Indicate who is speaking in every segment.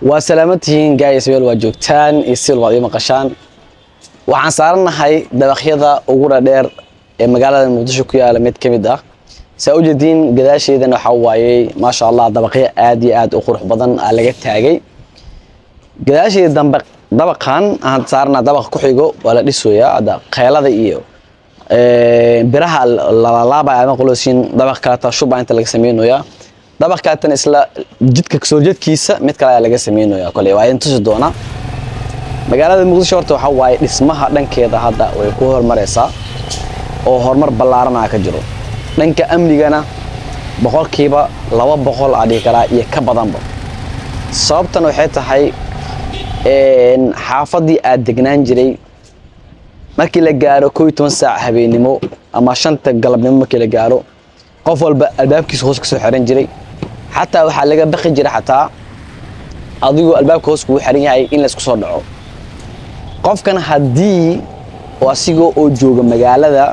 Speaker 1: Waa salaamantihiin guys, meel waa joogtaan iyo sil waad ii maqashaan. Waxaan saarannahay dabaqyada ugu dhadheer ee magaalada Muqdisho ku yaala mid ka mid ah. Saa u jeediin, gadaasheedana waxaa waayey, maasha Allah, dabaqyo aad iyo aad u qurux badan aa laga taagay gadaasheeda dambe. Dabaqan aan saarnaa, dabaqa ku xigo waa la dhisoyaa hadda, kheelada iyo biraha lalaalaabaya ama qolosiin. Dabaq kaleta shuba inta laga sameynayaa, dabaq kaletana isla jidka kasoo jeedkiisa mid kale ayaa laga sameynaya. Kole waa idin tusi doonaa. Magaalada Muqdisho horta waxaa waaye dhismaha dhankeeda hadda way ku horumareysaa oo horumar ballaaran aa ka jiro. Dhanka amnigana 200% aa dhihi karaa iyo ka badanba. Sababtan waxay tahay, xaafaddii aad degnaan jiray markii la gaaro 11 saac habeennimo ama 5ta galabnimo markii la gaaro, qof walba albaabkiisa hoos kasoo xiran jiray. Xataa waxaa laga baqi jiray xataa adigoo albaabka hoos kugu xiran yahay in laysku soo dhaco. Qofkan haddii oo asigoo oo jooga magaalada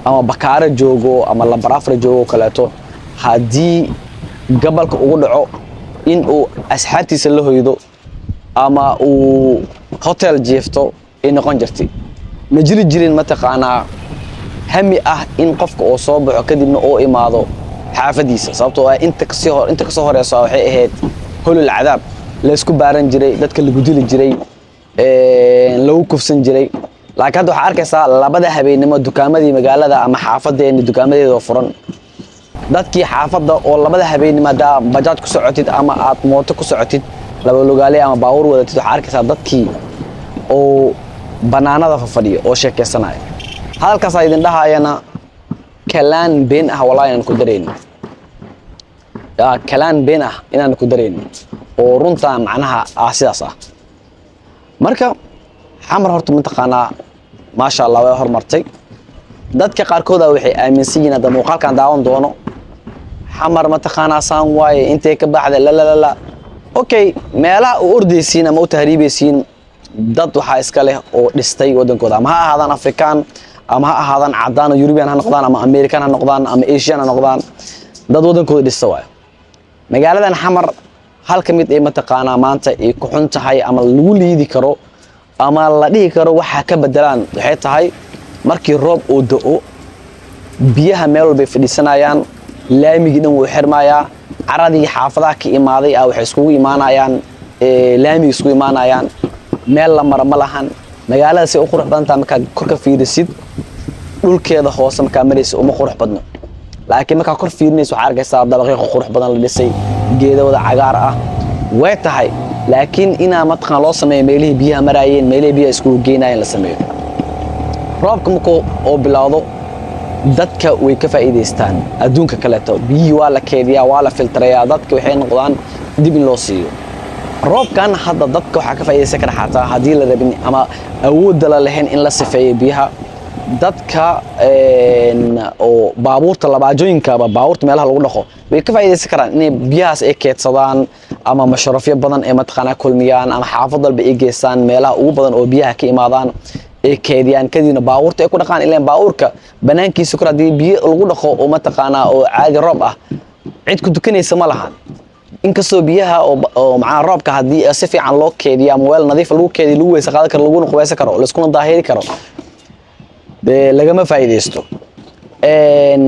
Speaker 1: ama Bakaaro joogo ama Lambar 4 joogo oo kaleeto, haddii gabalka ugu dhaco, in uu asxaabtiisa la hoydo ama uu hotel jiifto ay noqon jirtay. Ma jiri jirin, mataqaanaa, hami ah in qofka uu soo baxo kadibna uu imaado xaafadiisa, sababtoo ah inta kasoo horeysa waxay ahayd holol cadaab laysku baaran jiray, dadka lagu dili jiray, lagu kufsan jiray. Laakiin hadda waxaa arkaysaa 2da habeennimo dukaamadii magaalada ama xaafadeeni dukaamadeeda oo furan, dadkii xaafadda oo 2da habeennimo haddaa bajaaj ku socotid ama aad mooto ku socotid, laba lugaale ama baabuur wadatid, waxaa arkaysaa dadkii oo banaanada fadhiyo oo sheekeysanaya. Hadalkaasaa idin dhahayana kalaan been ah wallahi inaan ku daraynin, yaa kalaan been ah inaan ku daraynin oo runta macnaha ah sidaas ah. Marka Xamar horta, mataqaanaa, maasha Allah, way horumartay. Dadka qaarkooda waxay aaminsan yihiin hadda muuqaalkan daawan doono, Xamar, mataqaanaa, saan waaye, intay ka baxda lalalala. Okay, meelaha u ordaysiin ama u tahriibaysiin, dad waxaa iska leh oo dhistay waddankooda, ama ha ahaadaan Afrikaan ama ha ahaadaan cadaan oo European ha noqdaan ama American ha noqdaan ama Asian ha noqdaan, dad waddankooda dhista waayo. Magaaladan Xamar hal ka mid ee, mataqaanaa, maanta ay ku xun tahay ama lagu liidi karo ama la dhihi karo waxaa ka bedelaan waxay tahay, markii roob uu da'o, biyaha meel walbay fadhiisanayaan, laamigii dhan wuu xirmayaa. Caradii xaafadaha ka imaaday ah waxay iskugu imaanayaan laamiga iskugu imaanayaan, meel la mara ma lahan. Magaalada say u qurux badan tahay markaa kor ka fiirisid, dhulkeeda hoose markaa maraysa uma qurux badno. Laakiin markaa kor fiirinaysa, waxaa arkaysaa dabaqyo qurux badan la dhisay, geedo wada cagaar ah way tahay. Laakiin inaa, mataqaan, loo sameeyo meelihii biyaha maraayeen, meelihii biyaha iskugu geynayeen la sameeyo. Roobka markuu oo bilowdo, dadka way ka faa'iidaystaan. Adduunka kaleeto biyihii waa la keydiyaa, waa la filtreeyaa, dadka waxay noqdaan dib in loo siiyo. Roobkan hadda dadka waxaa ka faa'iidaysan kara, xataa haddii la rabin ama awoodda la lahayn in la sifeeyo biyaha, dadka oo baabuurta labaajooyinkaba, baabuurta meelaha lagu dhaqo, way ka faa'iidaysan karaan inay biyahaas ay keydsadaan ama masharafyo badan ay, mataqaanaa, kulmiyaan ama xaafad walba ay geystaan meelaha ugu badan oo biyaha ka imaadaan, ay keydiyaan, kadibna baabuurta ay ku dhaqaan. Ilaan baabuurka banaankiisa kor haddii biyo lagu dhaqo oo, mataqaanaa, oo caadi roob ah, cid ku tukanaysa ma lahan. Inkastoo biyaha oo macnaha roobka haddii si fiican loo keediyo ama weel nadiif lagu keediyo, lagu weysa qaadan karo, laguna qubaysan karo, laiskuna daahiri karo, dee lagama faa'iidaysto.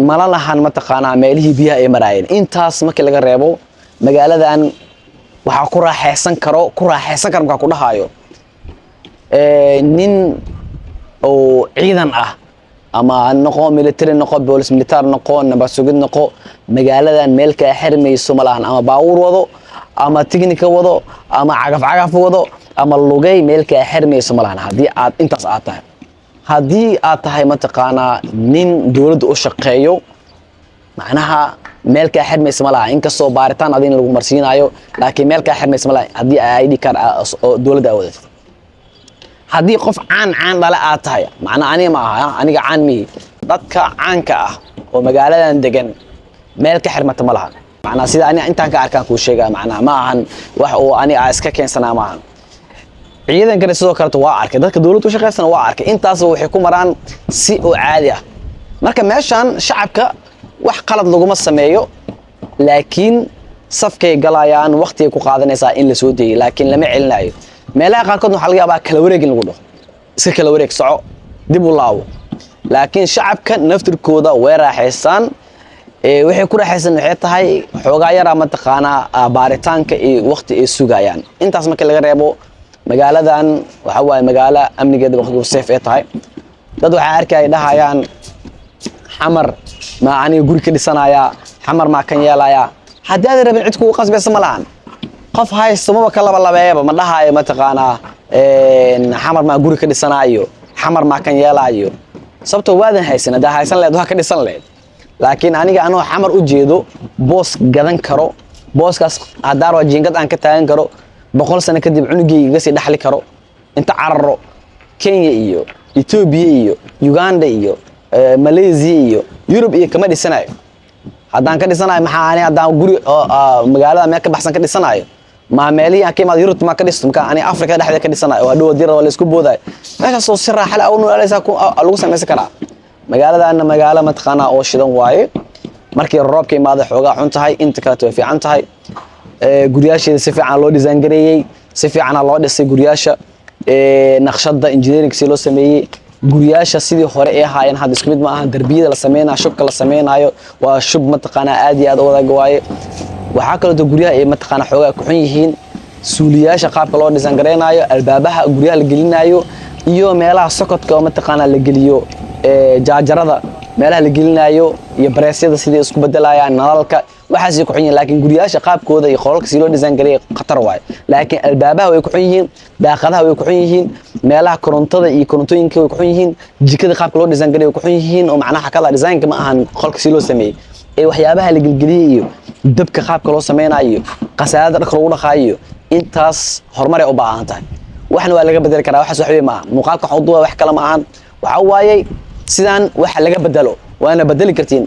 Speaker 1: Mala lahan, mataqaanaa, meelihii biyaha ay maraayeen. Intaas markii laga reebo, magaaladan waxaa ku raaxaysan karo, ku raaxaysan karo markaa ku dhahaayo, nin oo ciidan ah ama noqo, military noqo, boolis militar noqo, nabad sugid noqo, magaaladan meel kaa xirmayso ma lahan. Ama baabuur wado ama tignika wado ama cagaf cagaf wado ama lugay, meel kaa xirmayso ma lahan haddii aad intaas aad tahay. Haddii aad tahay, mataqaanaa, nin dowladda u shaqeeyo, macnaha meel kaa xirmaysa ma laha. Inkastoo baaritaan adin lagu marsiinayo, laakiin meel kaa xirmaysa ma laha haddii ID card oo dowladda aad wadatid. Haddii qof caan caan dhale aad tahay, macnaa aniga ma aha, aniga caan mihi, dadka caanka ah oo magaaladan degan meel ka xirmata ma laha. Macnaa sida aniga intaan ka arkaan kuu sheegaa, macnaa ma ahan wax oo aniga aa iska keensanaa ma ahan. Ciidankana sidoo kaleto waa arkay, dadka dowladda u shaqeysana waa arkay, intaasba waxay ku maraan si oo caadi ah. Marka meeshan shacabka wax qalad laguma sameeyo, laakiin Safkay galayaan, waqtigay ku qaadanaysaa in la soo deeyay, laakiin lama celinayo. Meelaha qaarkood waxaa laga yaabaa kala wareeg in lagu dhaho, iska kala wareeg, soco, dib u laabo. Laakiin shacabka naftirkooda way raaxaystaan. Waxay ku raaxaysan waxay tahay xoogaa yaraa mataqaanaa baaritaanka iyo waqti ay sugayaan. Intaas marka laga reebo, magaaladan waxa waaye magaalo amnigeeda waqtigu safe ay tahay. Dad waxaa arkaya dhahayaan, "Xamar ma aniga guri ka dhisanayaa? Xamar maa kan yeelayaa?" Haddii aadan rabin, cid kugu qasbaysa ma lahan. Qof haysto maba ka laba labeeyaba, ma dhahaayo mataqaanaa Xamar maa guri ka dhisanaayo, Xamar maa kan yeelaayo, sababtoo waadan haysan. Haddaa haysan lehed, waa ka dhisan lehed. Laakiin aniga anoo Xamar u jeedo, boos gadan karo, booskaas haddaan rabo jiingad aan ka taagan karo, 100 sano kadib cunugayga iga sii dhaxli karo, inta cararo Kenya iyo Etoobiya iyo Uganda iyo Malaysia iyo Yurub iyo kama dhisanayo. Haddaan ka dhisanayo, maxaa ani haddaan guri oo magaalada meel ka baxsan ka dhisanayo, ma meelihii aan ka imaado Yurub maa ka dhisto? Marka ani Afrika dhexdeeda ka dhisanayo oo hadhow haddii rabo la isku boodayo, meeshaasoo si raaxa leh u noolaysaa lagu samaysan karaa. Magaaladana magaalo mataqaanaa oo shidan waaye. Markii roobka imaado xoogaa xun tahay, inta kaleeto way fiican tahay. Guryaasheeda si fiican loo design gareeyey, si fiicana loo dhisay guryaasha. Naqshada engineering si loo sameeyey guryaasha, sidii hore ee ahaayeen hadda isku mid ma ahan. Darbiyada la sameynayo, shubka la sameynayo waa shub mataqaanaa aad iyo aad u adag waaye. Waxaa kaleeto guryaha ay mataqaanaa xoogaa ku xun yihiin suuliyaasha, qaabka loo design gareynayo, albaabaha guryaha la gelinayo iyo meelaha sokotka oo mataqaanaa la geliyo, jaajarada meelaha la gelinayo iyo bareesyada sidai isku bedelayaan, nalalka, waxaasay ku xun yihiin. Laakiin guryaasha qaabkooda iyo qolalka si loo design gareeyay khatar waaye. Laakiin albaabaha way ku xun yihiin, daaqadaha way ku xun yihiin, meelaha korontada iyo korontooyinka way ku xun yihiin, jikada qaabka loo design gareeyay way ku xun yihiin. Oo macnaha kala designka ma ahan qolka si loo sameeyey ee waxyaabaha la gelgeliyey iyo dabka qaabka loo sameynayo iyo qasaadada dharka lagu dhaqaayo iyo intaas horumar ay u baahan tahay. Waxna waa laga bedeli karaa. Waxaas wax weyn maaha. Muuqaalka waxaan u duubaa wax kale ma ahan, waxaa waayey sidaan wax laga bedelo, waana bedeli kartiin.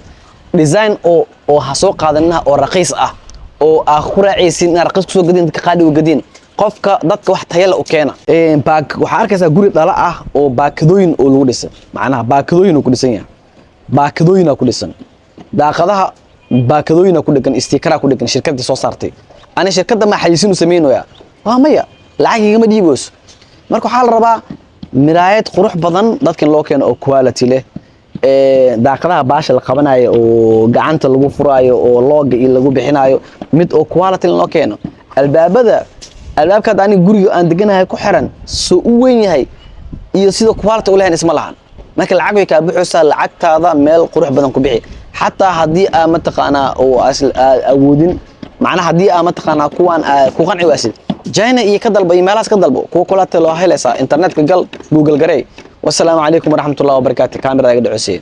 Speaker 1: Design oo ha soo qaadanina oo raqiis ah oo aa ku raacaysin inaad raqiis kusoo gadin, dadka qaali u gadin. Qofka dadka wax tayo leh u keena. Baak waxaa arkaysaa guri dhala ah oo baakadooyin oo lagu dhisay, macnaha baakadooyin uu ku dhisan yahay, baakadooyinaa ku dhisan, daaqadaha baakadooyina ku dhegan, sticker aa ku dhegan shirkadii soo saartay. Ani shirkadda ma xayisiin u sameynaya? Waa maya, lacag igama dhiibayso. Marka waxaa la rabaa miraayad qurux badan dadkan loo keeno oo quality leh. Daaqadaha baasha la qabanayo oo gacanta lagu furaayo oo looga iyo lagu bixinayo, mid oo quality loo keeno. Albaabada, albaabka hadda aniga guriga aan deganahay ku xiran soo u weyn yahay iyo sida quality u lahayn isma lahan. Marka lacag way kaa buxaysaa, lacagtaada meel qurux badan ku bixi. Xataa haddii aa mataqaanaa oo aad awoodin, macnaha haddii aa mataqaanaa kuwaan aa ku qanci waasid, China iyo ka dalba iyo meelahaas ka dalbo, kuwa quality loo helaysaa. Internetka gal, Google garey. Wasalaamu calaykum waraxmatullahi wabarakaatu. Kamerada iga dhacosiyey.